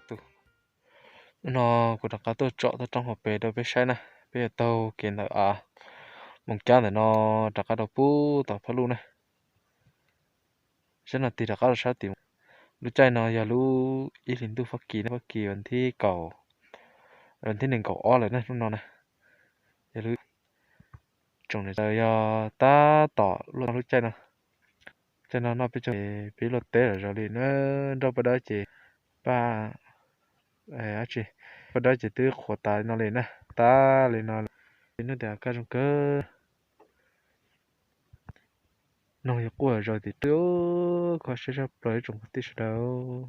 tus. Hnub no kuv rov qab tuaj tsom toj roob hauv pes rau peb saib na, peb yuav taug kev ntawm a Moos Cab ntawm no rov qab rau pub tom Phaj Luj na. Sab no tig rov qab rau sab tim. Lub caij no yog lub ib hlis ntuj Fab Kis na, Fab Kis vas thib kaum, vas thib nees nkaum ob lawm na hnub no na. Yog lub tsoom niam txawm yog tab tom luaj lub caij no. Caij no noj peb caug peb luaj teb lawm zog li na, nroj paj dawb ces paj, paj dawb ces twb qhuav tas li no li na, tas li no. Hnub tias kaj zoo kawg. Noog yuav quaj zog tim roob, kho siab tshaj plaws ib tsoom kwv tij sawv daws.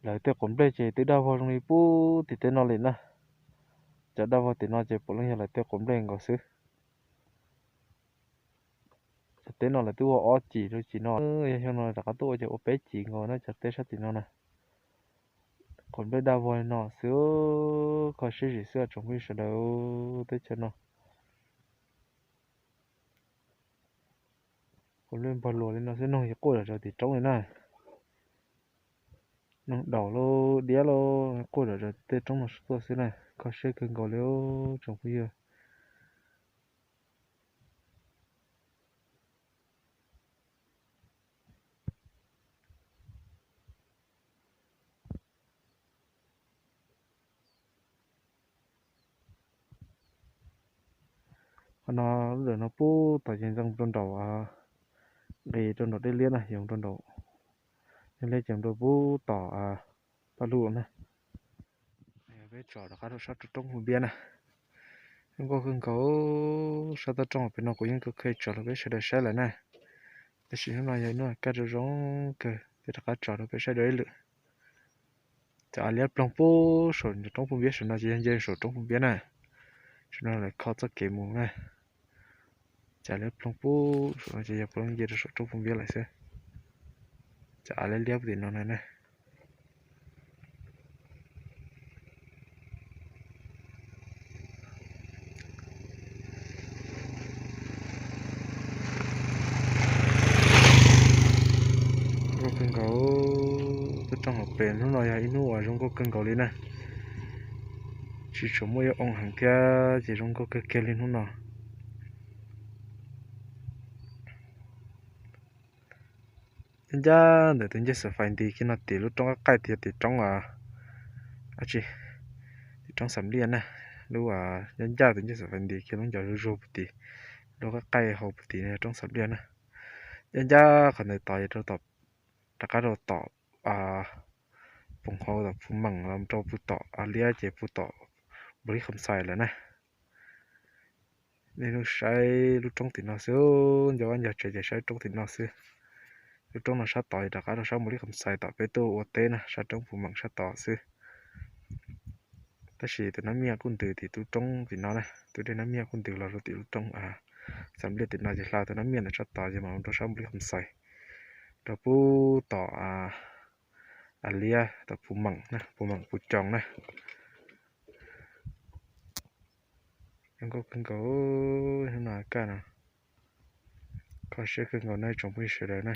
Lawv tej quav nplej ces twb daj vog zoo li pub tim teb no li na. Cov daj vog tim no ces puav leej yog lawv tej quav nplej nkaus xwb. Cov teb no lawv twb ua ob cim rau cim no, yog xyoo no rov qab tuaj ua ces ua peb cim nkaus na cov teb sab tim no na. Quav nplej daj vog li no xwb, kho siab zim xwb tsoom phooj ywg sawv daws teb chaws no. Quav nplej npog luas li no xwb, noog yuav quaj zom zaws tim roob li na. Noog daus lauj diab lauj, quaj zom zaws tej roob no tuaj xwb na, kho siab kawg nkaus li tsoom phooj ywg. Qhov no lub dawm no pub tom ces ntxeev rau nraum, nqis rau nraum dej liab na, yoov rau nraum dej liab ces rau pub tom Paj Luj na. Peb tsom rov qab rau sab roob Phu Npiab na. Zoo nkauj kawg nkaus, sab toj roob pem no kuv yeej kheev tsom rau peb sawv daws saib lawm na. Tab sis hnub no yog hnub kaj zoo zoo kawg, ces rov qab tsom rau peb saib dua ib lwm. Cov av liab ploog pub saum roob Phu Npiab saum no ces yog nce saum roob Phu Npiab na. Saum no lawv kho txoj kev mus na. Cov av liab ploog pub saum no ces yog puav leej nce rau saum roob Phu Npiab lawm xwb. Cov av liab liab tim no na. Zoo nkauj kawg nkaus, tuaj tsoog hauv pes hnub no yog ib hnub uas zoo nkauj kawg nkaus li na. Tsis tshua muaj ib oo heev thiab ces zoo nkauj kawg kiag li hnub no. Ncaj ncaj ntawm tus ncej Xam Fais nti kiag no tim lub roob qab qaij tias tim roob, tim roob Xam Liaj na, lub ncaj ncaj tus ncej Xam Fais nti kiag lub ncov zuag zuag puag tim, lub qab qaij hauv puag tim no yog roob Xam Liaj na. Ncaj ncaj qhov ntawd tod yog rau tom, rov qab rau tom Poom Hau tom Phu Meem los rau puag tom Av Liab ces puag tom Npaus Lis Kham Xais lawm na. Nej saib lub roob tim no xwb, nco vaj nco tsev ces saib roob tim no xwb. Lub roob no sab tod rov qab rau sab Npaus Lis Kham Xais tom peb tuaj ua teb na, sab roob Phu Meem sab tod xwb. Tab sis tus nab miaj kuj ntws tim lub roob tim no na, tus dej nab miaj kuj ntws los rau tim lub roob Xam Liaj tim no ces hla tus nab miaj ntawm sab tod ces mam rau sab Npaus Lis Kham Xais, rau puag tom Av Liab tom Phu Meem na, Phu Meem Phu Coos na. Zoo nkauj kawg nkaus, hnub no kaj no, kho siab kawg nkaus nej tsoom phooj ywg sawv daws na.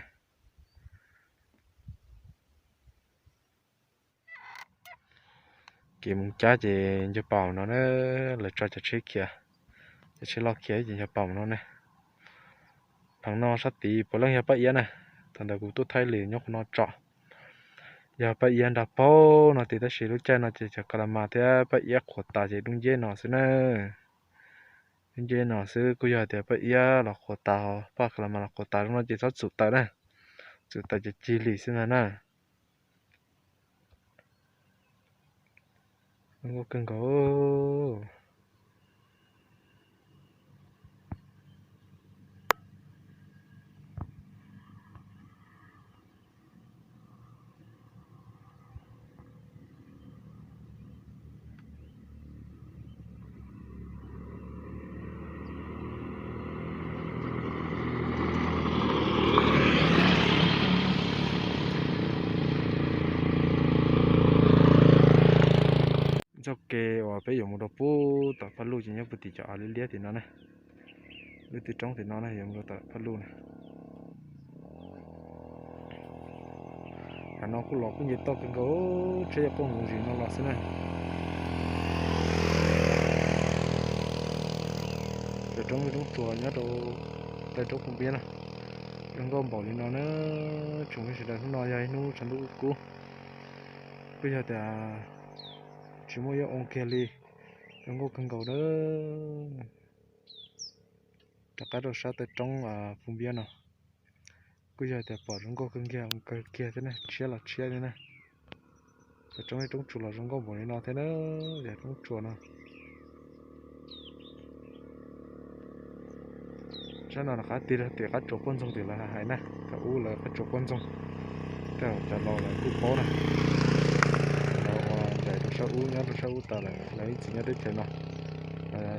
Kev mus cab ces nco paus no na, lawv tso cov tsheb khiav, cov tsheb loj khiav ces nco paus no ne. Pheev no sab tid puav leej yog Paj Iab na, thaum ntawd kuv tuaj thaij li nyob qhov no tsom. Yog Paj Iab nrag paug no tid tab sis lub caij no ces cov ka la mas thiab Paj Iab qhuav tas ces dub nceb no xwb na. Dub nceb no xwb, kuj yog tias Paj Iab los qhuav tas, Paj ka la mas los qhuav tas zoo no ces txhob txum tawm na, txum tawm ces cig li xwb ntag na. Zoo nkauj kawg nkaus. Txoj kev uas peb yuav mus rau pub tom Phaj Luj ces nyob puag tim cov av liab liab tim no na. Lub twb roob tim no na yuav mus rau tom Phaj Luj na. Tam no kuj los kuj nce toj kawg nkaus, tsheb yuav qoj mus zim no los xwb na. Cov roob roob tsuas nyob rau ntawm roob Phu Npiab na, zoo nkauj npaum li no na. Tsoom phooj ywg sawv daws, hnub no yog ib hnub tshav ntuj kub kub, kuj yog tias tsis muaj ib ua kiag li, zoo nkauj kawg nkaus na. Rov qab rau sab taw roob Phu Npiab no, kuj yog tias pom zoo nkauj kawg nkiag, kawg kiag thiab na, tshiab los tshiab thiab na. Cov roob roob tsuas los zoo nkauj npaum li no thiab na, yog roob tsuas no. Sab no rov qab tig rau tim qab tsuas Poj Ntxoog tim lawv hais na, thaum ub lawv qab tsuas Poj Ntxoog, tej cov laus lawv kuj paub na. Lawv uas ncaim rau sab ub, nyob rau sab ub tas lawm, lawv ib txwm nyob teb chaws no.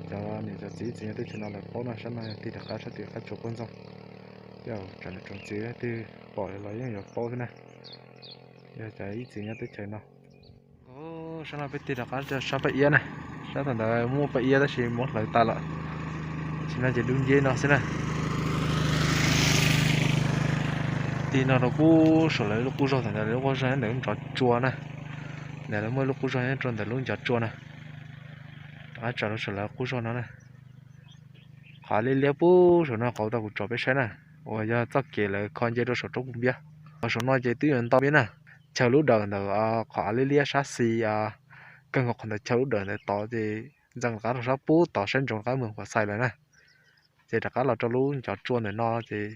Cov niam cov txiv ib txwm nyob teb chaws no lawv paub no, sab no yog tig rov qab sab tim qab tsuas Poj Ntxoog. Tej tsoom niam tsoom txiv twg pom los yeej yuav paub thiab na, yog cov ib txwm nyob teb chaws no. Sab no peb tig rov qab sab Paj Iab na, sab thaum ntawd muaj Paj Iab tab sis muab hlawv tas lawm, tam sim no ces dub nceb no xwb na. Tig no rau pub saum lawv lub qub zog, thaum ntawd lawv lub qub zog nyob ntawm lub ncov tsua na. Ntawd lawv muaj lub qub zog nyob rau ntawm lub ncov tsua na. Rov qab tsom rau saum lawv qub zog no na. Qhov liab liab pub saum no qhov tau kuv tsom peb saib na, uas yog txoj kev lawv kho nce rau saum roob Phu Npiab. Qhov saum no ces twb yuav ntau peb na, chaw lub dawm ntawd qhov liab liab sab xis kawg nkaus qhov ntawd, chaw lub dawm ntawd tod ces ntxeev rov qab rau sab pub tod saib ntsoov rov qab mus Huam Xais lawm na. Ces rov qab los rau lub ncov tsua ntawm no ces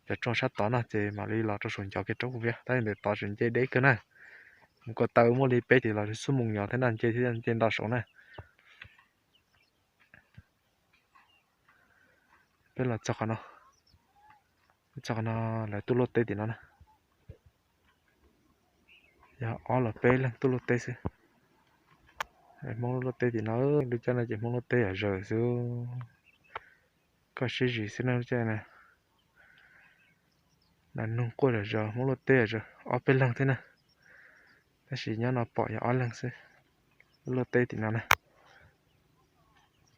cov tsua sab tod no ces mam li los rau saum ncov kiag roob Phu Npiab, tab sis ntawm tod tseem nce deb kawg na. Mus ko taw muaj li peb tim los xuab moos nyov thiab na, nce thiab nce nto saud na. Peb los txog qhov no, txog qhov no lawv tuaj luaj teb tim no na. Yog ob los peb leeg tuaj luaj teb xwb. Hmoob luaj teb tim no, lub caij no ces Hmoob luaj teb yam zawm xwb. Koj siab zim xwb na lub caij na. Nas noog quaj zom zaws, Hmoob luaj teb zom zaws, ob peb leeg thiab na. Tab sis nyob no pom yog ob leeg xwb, luaj teb tim no na.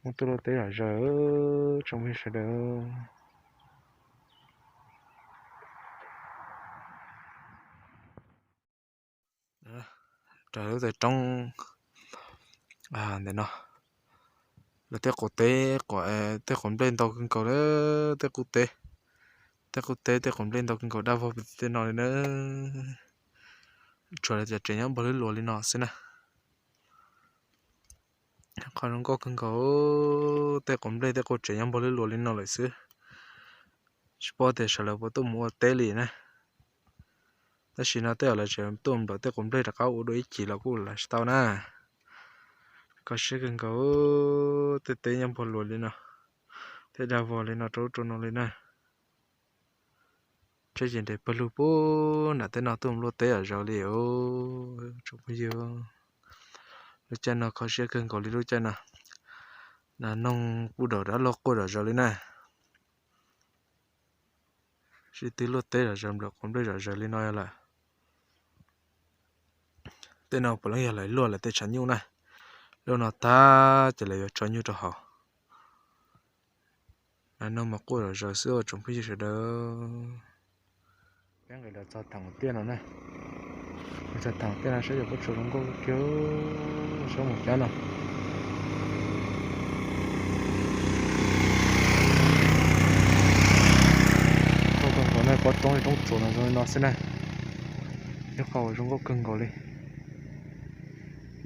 Hmoob tuaj luaj teb zom zaws, tsoom phooj ywg sawv daws. Raws lub taw roob ntawm no, lawv tej quav teb, tej quav nplej ntau kawg nkaus li, tej qub teb, tej qub teb tej quav nplej ntau kawg nkaus, daj vog tej no li na. Tsuas lawv cov tsev nyob npog lub luas li no xwb na. Qhov zoo nkauj kawg nkaus, tej quav nplej tej quav tsev nyob npog lub luas li no lawm xwb. Tsis paub tias sawv lawv puas tuaj mus ua teb li na. Tab sis no tej zaum lawv tseem tuaj nplawm tej quav nplej rov qab ua dua ib chim los kuj lawv tsis tau na. Kho siab kawg nkaus, tej teb nyob npog luas li no, tej daj vog li no rau ub rau no li na. Tsheb ces nres pawg lug puag nram tej no tuaj mus luaj teb zom zaws li os tsoom phooj ywg. Lub caij no kho siab kawg nkaus li lub caij no. Nas noog kuj dam dab laug quaj zom zaws li na. Sib tw luaj teb zom zaws, nplawm quav nplej zom zaws li no lawm. Tej no puav leej yog lawv luaj lawv tej tshav nyuj na. Luaj no tag ces lawv yuav tso nyuj rau hauv. Nas noog mas quaj zom zaws xwb ua tsoom phooj ywg sawv daws. Peb nqis los txog thaum tiaj no na, txog thaum tiaj no saib yog pob tsuas zoo nkauj kiag, saib mus cab no. Pob roob tsuas no zoo li no xwb na, ib qho uas zoo nkauj kawg nkaus li.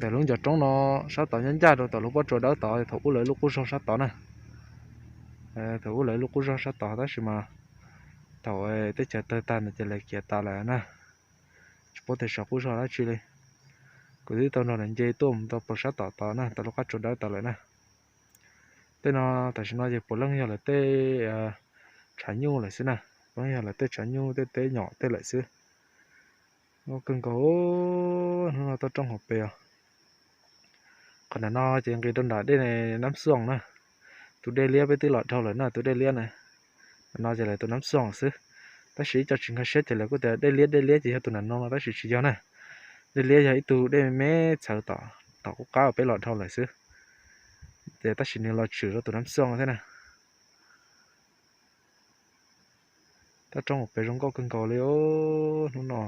Ntawm lub ncov roob no sab tod nyob ncaj rau tom lub pob tsuas dawb tod, thaum ub lawv lub qub zog sab tod na. Thaum ub lawv lub qub zog sab tod tab sis mas thaum teb chaws tawg tag ntawd ces lawv kiav tas lawm na. Tsis paub tias saum qub zog dab tsi li. Kuv twb tau nrog lawv nce tuaj mus rau plaws sab tom tod na, tom lub qab tsuas dawb tod lawm na. Tej no tam sim no ces puav leej yog lawv tej tshav nyuj lawm xwb na, puav leej yog lawv tej tshav nyuj tej teb nyom tej lawm xwb. Nkauj kawg nkaus, hnub no tuaj roob hauv pes os. Qhov nram no ces nqis rau nram dej Nab Xoom na. Tus dej liab peb twb los dhau lawm na, tus dej liab na. Nram no ces lawv tus Nab Xoom xwb. Tab sis ib co tsis nkag siab ces lawv kuj tias dej liab dej liab ces yog tus nram no no, tab sis tsis yog na. Dej liab yog ib tug dej me txhawv tom tom qub qab uas peb los dhau lawm xwb, ces tab sis nws los tshwm rau tus Nab Xooj no thiab na. Tab roob uas pem zoo nkauj kawg nkaus li os hnub no.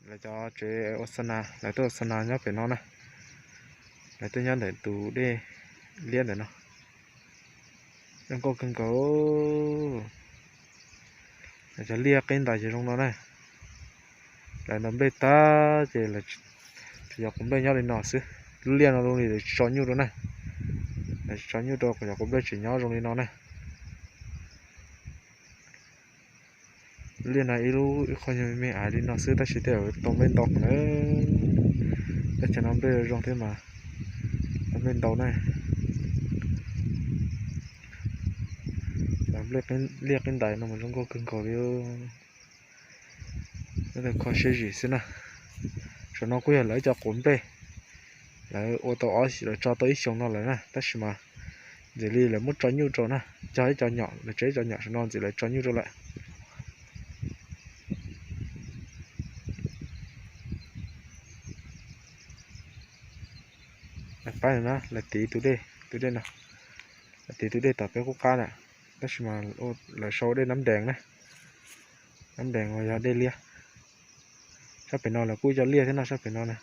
Lawv cov tsev ua xa nas, lawv tuaj ua xa nas nyob pem no na. Lawv tuaj nyob ntawm tus dej liab ntawm no. Zoo nkauj kawg nkaus. Lawv cov liaj qeb ntais ces zoo no na. Lawv ntaus nplej tag ces tsuas yog quav nplej nyob li no xwb. Lub liaj no zoo li lawv tsis tso nyuj rau na. Lawv tsis tso nyuj rau, yog quav nplej tseem nyob zoo li no na. Liaj no ib lub ib qho nyuag me me aiv li no xwb tab sis tej zaum tau nplej ntau heev na. Teb chaws no nplej zoo thiab mas tau nplej ntau na. Cov nplej liaj qeb ntais no mas zoo nkauj kawg nkaus li. Nyob tau kho siab zim xwb na. Saum no kuj yog lawv cov quav nplej, lawv ua tau ob, lawv tso tau ib xyoos no lawm na tab sis mas ntxim li lawv muab tso nyuj rau na. Cog ib co nyom, lawv tso ib co nyom saum no ntxim lawv tso nyuj rau lawm. Pab na, lawv tiv tus dej, tus dej no, lawv tiv tus dej tom peb qub qab na, tab sis mas lawv sau dej Nab Dees na. Nab Dees uas yog dej liab. Sab pem no lawv kuj cov liaj thiab no, sab pem no na.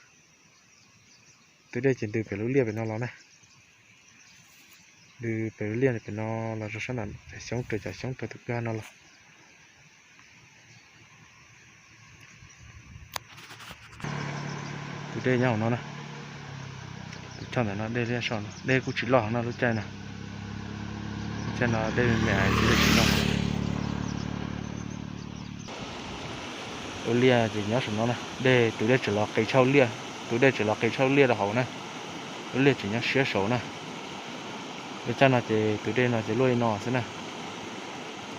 Tus dej ces ntws pem lub liaj pem no los na. Ntws pem lub liaj pem no los rau sab nram xyoob raws, cov xyoob raws tus kwj ha no los. Tus dej nyob hauv no na. Tus choj ntawm no dej liab so no, dej kuj tsis loj heev no lub caij no. Lub caij no dej me me tsis loj. Ua liaj ces nyob saum no na, dej, tus dej tseem los qis tshaj liaj, tus dej tseem los qis tshaj liaj rau hauv na. Lub liaj tseem nyob siab saud na. Lub caij no ces tus dej no ces luaj li no xwb na.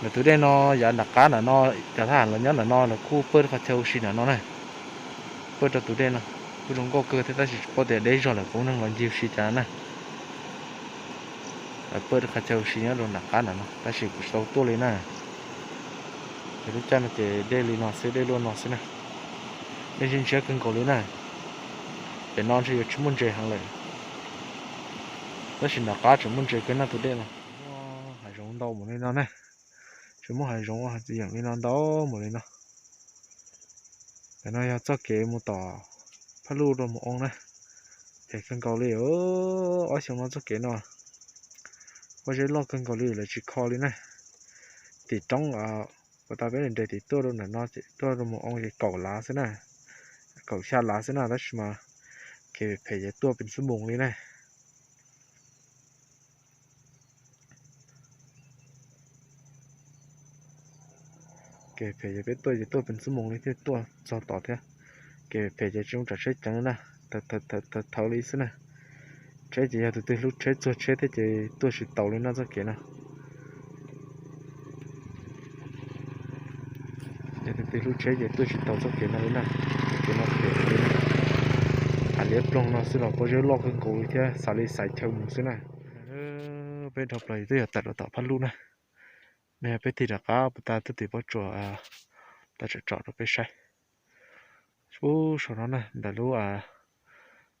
Lawv tus dej no yav nram qab nram no, cov thab ham los nyob nram no lawv kuj pawj rau qhov chaw ua si nram no na. Pawj rau tus dej no kuj zoo nkauj kawg thiab tab sis tsis paub tias deb zog lawm puas muaj neeg los ncig ua si cas na. Lawv pawj rau qhov chaw ua si nyob rau nram qab nram no tab sis kuv tsis tau tuaj li na. Ces lub caij no ces dej li no xwb, dej luaj no xwb na. Dej ntshiab ntshiab kawg nkaus li na. Pem no ntshe yuav tsis muaj ntses heev lawm, tab sis nram qab tseem muaj ntses kawg na tus dej no. Muaj hav zoov ntau npaum li no na. Tseem muaj hav zoov ua txiv yeem li no ntau npaum li no. Pem no yog txoj kev mus tom Phaj Luj rau mus oo na. Phem kawg nkaus li, ob xyoo no txoj kev no pob zeb loj kawg nkaus li lawv tsis kho li na. Tim roob puas tas peb nres tim tuaj rau ntawm no ces tuaj rau mus oo ces kaum lav xwb na, kaum xya lav xwb na tab sis mas kev phem ces tuaj pes tsib moos li na. Kev phem ces peb tuaj ces tuaj pes tsib moos li thiaj tuaj txog tod thiab. Kev phem ces tsis zoo tsam tsheb ceev na, thawv li xwb na. Tsheb ces yog tus twg hlub tsheb txuag tsheb thiab ces tuaj tsis taus li no txoj kev no. Yog tus twg hlub tsheb ces tuaj tsis taus txoj kev no li na. Txoj kev no phem li na. Hav liab ploog no xwb los pob zeb loj kawg nkaus li thiab xav li xaiv chaw mus xwb na. Peb dhau plaws twb yog tawm rau tom Phaj Luj na. No yog peb tig rov qab puas tas tuaj tim pob tsuas, tas tsom tsom rau peb saib. Puag saum no na, ntawm lub roob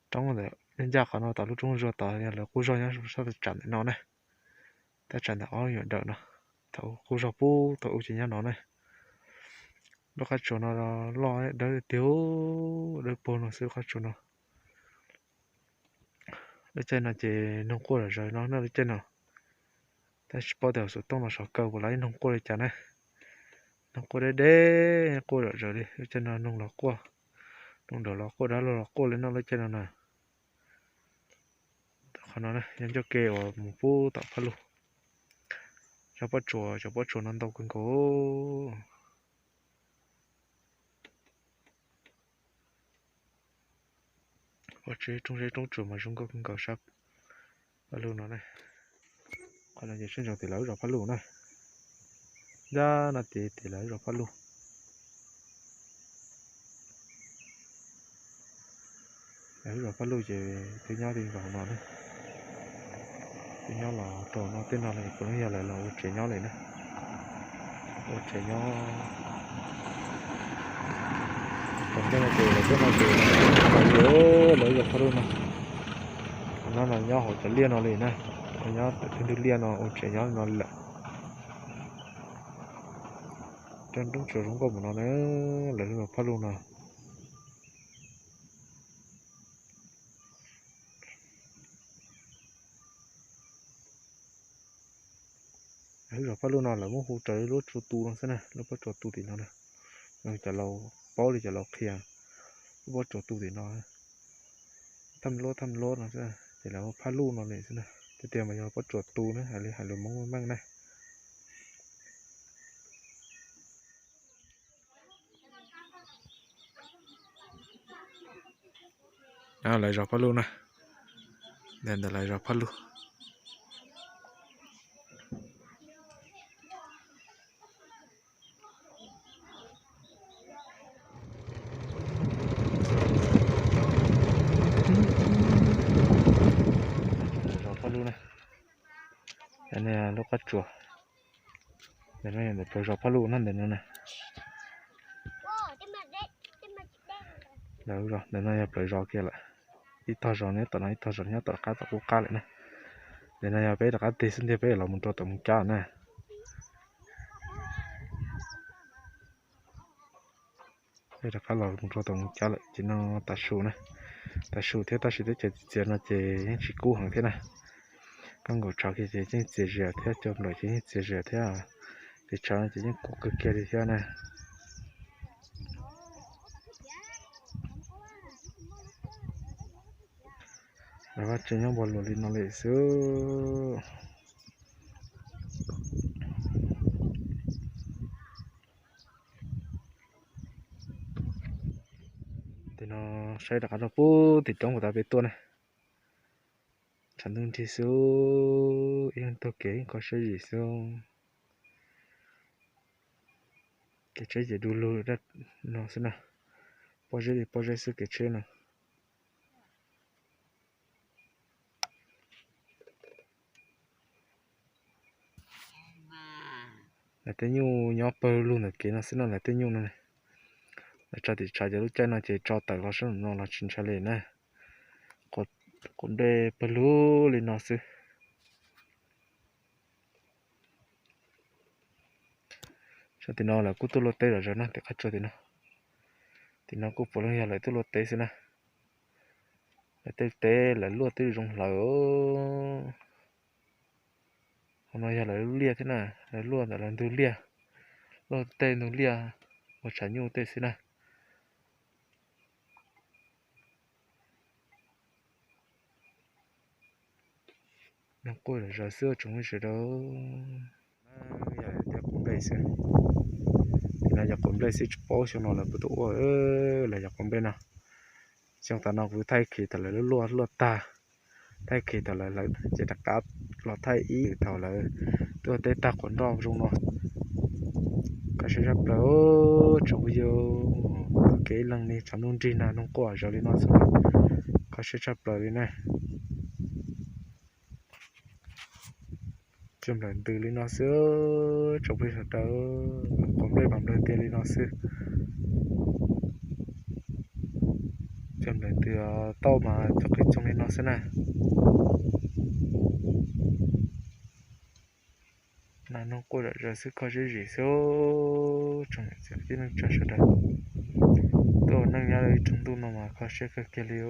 ntawm ncaj qhov no tom lub roob zuag tod yog lawv qub zog nyob sab tawm tsam ntawm no na. Tawm tsam ntawm ob nyuam dawm no, thaum qub zog puag thaum ub ces nyob no na. Lub qab tsuas no loj dawb tiag, dawb paug no xwb lub qab tsuas no. Lub caij no ces noog quaj zom zaws no na lub caij no. Tab sis tsis paub tias xov tooj no sov kaw puas laib noog quaj li cas na. Noog quaj deb deb, quaj zom zaws li lub caij no, noog los quaj, noog dawm los quaj, dab laug los quaj li no lub caij no na. Qhov no yog ncauj ke uas mus puag tom Phaj Luj. Cov pob tsuas, cov pob tsuas no ntau kawg nkaus. Pob zeb, roob zeb roob tsuas mas zoo nkauj kawg nkaus sab Phaj Luj no na. Qhov no ces sab ntsoov tim lawv lub zos Phaj Luj na. Ncaj no ces tim lawv lub zos Phaj Luj. Lawv lub zos Phaj Luj ces twb nyob li zos no na. Nyob los rau no tej no lawm, puav leej yog lawv los ua tsev nyob lawm na. Ua tsev nyob. Tom ntej no ces lawv tuaj no ces lawv ib zos phaj luj no. Nyob no nyob hauv cov liaj no li na. Nyob tom tej ntug liaj no ua tsev nyob no lawm. Cov roob tsuas zoo nkauj mus no na, lawv ib zos phaj luj no. Lawv ib zos phaj luj no lawv muab hu raws li lub tsua tu no xwb na, lub pob tsuas tu tim no na. Cov laus paub li cov laus qhia, lub pob tsuas tu tim no. Thaj luab thaj luab no xwb, ces lawv hu phaj luj no li xwb na. Tiag tiag mas yog pob tsuas tu na, hais li hais lus Hmoob meej na. Lawv zos phaj luj na, ntawm ntawm lawv zos phaj luj. Zos phaj luj na, lub qab tsuas. Ntawm no yog ntawm plaws zos phaj luj na, ntawm no na. Ntawm no yog plaws zos kiag lawm. Ib tog zos nyob tom no, ib tog zos nyob tom qab tom qub qab lawm na. Ntawm no yog peb rov qab tig xwb ntiag, peb los mus rau tom Moos Cab na. Peb rov qab los mus rau tom Moos Cab lawm ces no tav su na. Tav su thiab tab sis teb chaws txias txias no ces yeej tsis kub heev thiab na. Koj nkaus tshav kiag ces yeej txias zias thiab, cog nplaim ces yeej txias zias thiab. Ces tshav no ces yeej kub kawg kiag li thiab na. Lawv vaj tsev nyob npog luas li no li xwb. Tim no saib rov qab rau puag tim roob puag ta peb tuaj na. Tshav ntuj nrig xwb, ib leeg taug kev kho siab zim xwb. Kev tsheb ces du lug no xwb na. Pob zeb li pob zeb xwb kev tsheb no. Lawv tej nyuj nyob pawg lug ntawm kev no xwb no, lawv tej nyuj no. Lawv tso tim tshav ces lub caij no ces tso tawm los sab nraum no los tsis ntshai li na. Quav nplej pawg lug li no xwb. Sab tim no lawv kuj tuaj luaj teb zom zaws na, tim qab tsuas tim no. Tim no kuj puav leej yog lawv tuaj luaj teb xwb na. Lawv tej teb lawv luaj twb zoo hlawv. Hauv no yog lawv lub liaj thiab na, lawv luaj ntawm lawv ntug liaj, luaj tej ntug liaj ua tshav nyuj tej xwb na. Noog quaj zom zaws xwb tsoom phooj ywg sawv daws. Yog lawv tej quav nplej xwb. Tim no yog quav nplej xwb, tsis paub xyoo no lawv puas tuaj ua, lawv yog quav nplej no. Xyoo tas no kuv thaij khi thaum lawv luaj luaj tag, thaij khi thaum lawv hlawv ces rov qab los thaij ib thaum lawv tuaj teb tag quav nroj zoo no. Kho siab tshaj plaws tsoom phooj ywg, taug kev ib leeg li tshav ntuj nrig nag noog quaj zom zaws li no xwb, kho siab tshaj plaws li na. Cog nplaim ntws li no xwb tsoom phooj ywg sawv daws, quav nplej mas nplawg tiag li no xwb. Cog nplaim ntws tauj mas cov qis txoog li no xwb na. Nag noog quaj zom zaws xwb, kho siab zim xwb tsoom niam txiv kwv tij neej tsa sawv daws. Tuaj ua neej nyob rau ib nroog ntuj no mas kho siab kawg kiag li.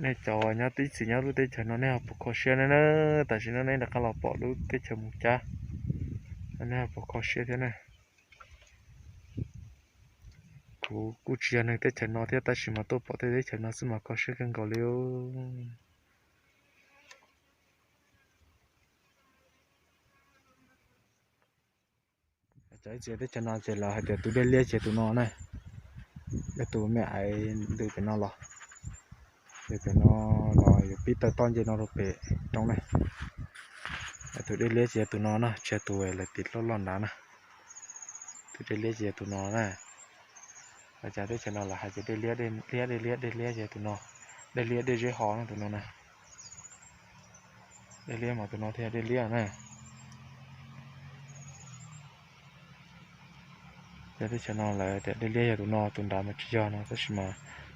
Nej cov uas nyob ib txwm nyob lub teb chaws no nej ho puas kho siab ne na? Tam sim no nej rov qab los pom lub teb chaws Moos Cab, nej ho puas kho siab thiab ne? Kuv kuj tsis yog neeg teb chaws no thiab tab sis mas tuaj pom tej teb chaws no xwb mas kho siab kawg nkaus li. Cov ib txwm teb chaws no ces lawv hais tias tus dej liab ces tus no na, yog tus me aiv ntws pem no los, ces pem no los yuav pib taw toj nce no rau pem roob na. Tus dej liab ces yog tus no na, tsis yog tus lawv tiv loj loj nrad na. Tus dej liab ces yog tus no na. Lawv cov teb chaws no lawv hais tias dej liab, dej liab, dej liab, dej liab ces yog tus no, dej liab dej zeb ho no tus no na. Dej liab mas tus no thiaj dej liab na. Cov teb chaws no lawv tias dej liab yog tus no, tus nrad mas tsis yog no, tab sis mas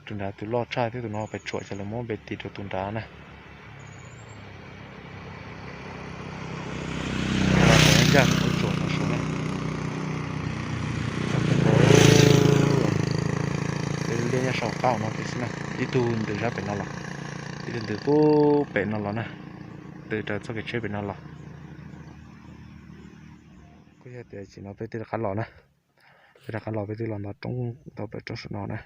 tus nrad tus loj tshaj thiab, tus no pes tsuam ces lawv muab npe tis rau tus nrad na. Ncaj tus tsuam no saud na. Dej liab nyob saum qab no thiab xwb na, ib tug ntws sab pem no los, ib tug ntws pub pem no los na, ntws raws txoj kev tsheb pem no los. Kuj yog tias chim no peb twb rov qab los na, peb rov qab los, peb twb los ntawm roob, ntawm pem roob saum no na.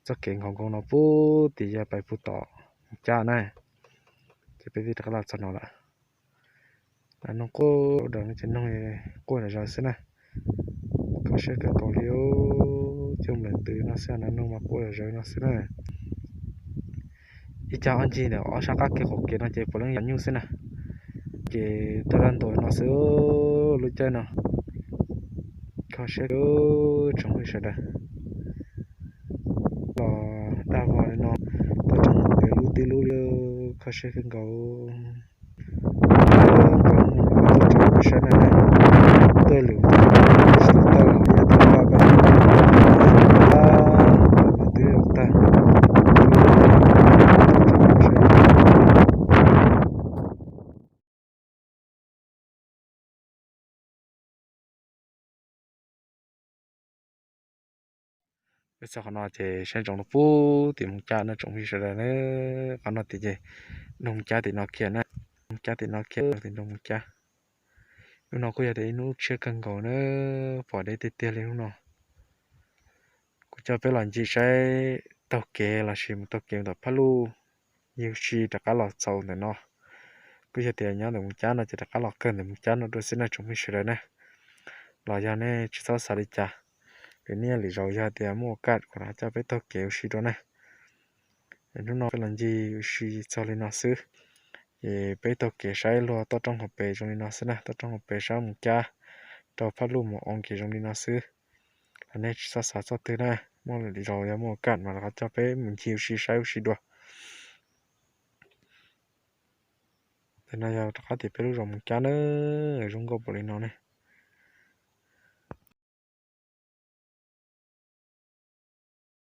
Txoj kev nkhaus nkoos no pub tim yog pais pug tom Moos Cab na, ces peb twb rov qab los txog no lawm. Nas noog quaj daws no ces noog quaj zom zaws xwb na. Kho siab kawg nkaus li, coj nplees ntws no xwb, nas noog mas quaj zom zaws no xwb na. Ib cag ob ncig ntawm ob sab qab kev qaum kev no ces puav leej yog nyuj xwb na. Ces tuaj dab ntua no xwb lub caij no. Kho siab tsoom phooj ywg sawv daws. Los dag vog li no, toj roob pem lub tib lub li, kho siab kawg nkaus. Nkauj mus tuaj tsoom phooj ywg sawv daws na, tuaj lwm tsis tau tawm los yog tau tawm peb, mas twb zoo tag. Peb txog qhov no ces saib ntsoov rau pub tim Moos Cab na tsoom phooj ywg sawv daws na. Qhov no tias ces nroog Moos Cab tim no kiag na, Moos Cab tim no kiag tim nroog Moos Cab. Hnub no kuj yog tias ib hnub tshiab kawg nkaus na, pom deb tiag tiag li hnub no. Kuv coj peb los ncig saib taug kev lossis mus taug kev mus tom Phaj Luj, ncig ua si rov qab los txaus ntawm no. Kuj yog tias nyob ntawm Moos Cab no ces rov qab los kawg ntawm Moos Cab no dua xwb na tsoom phooj ywg sawv daws na. Los yog nej tsis txhob xav li cas, vim nej lwm zaus yog tias muaj ua kaj kuv rov coj peb taug kev ua si dua na. Hnub no peb los ncig ua si txog li no xwb, ces peb taug kev saib luag toj roob hauv pes zoo li no xwb na, toj roob hauv pes sab Moos Cab rau Phaj Luj mus oo kev zoo li no xwb. Nej tsis txhob xav txoj twg na, muaj lwm zaus yog muaj ua kaj mas rov qab coj peb mus ncig ua si saib ua si dua. Ntawm no yog rov qab tim peb lub zos Moos Cab na, zoo nkauj npaum li no ne.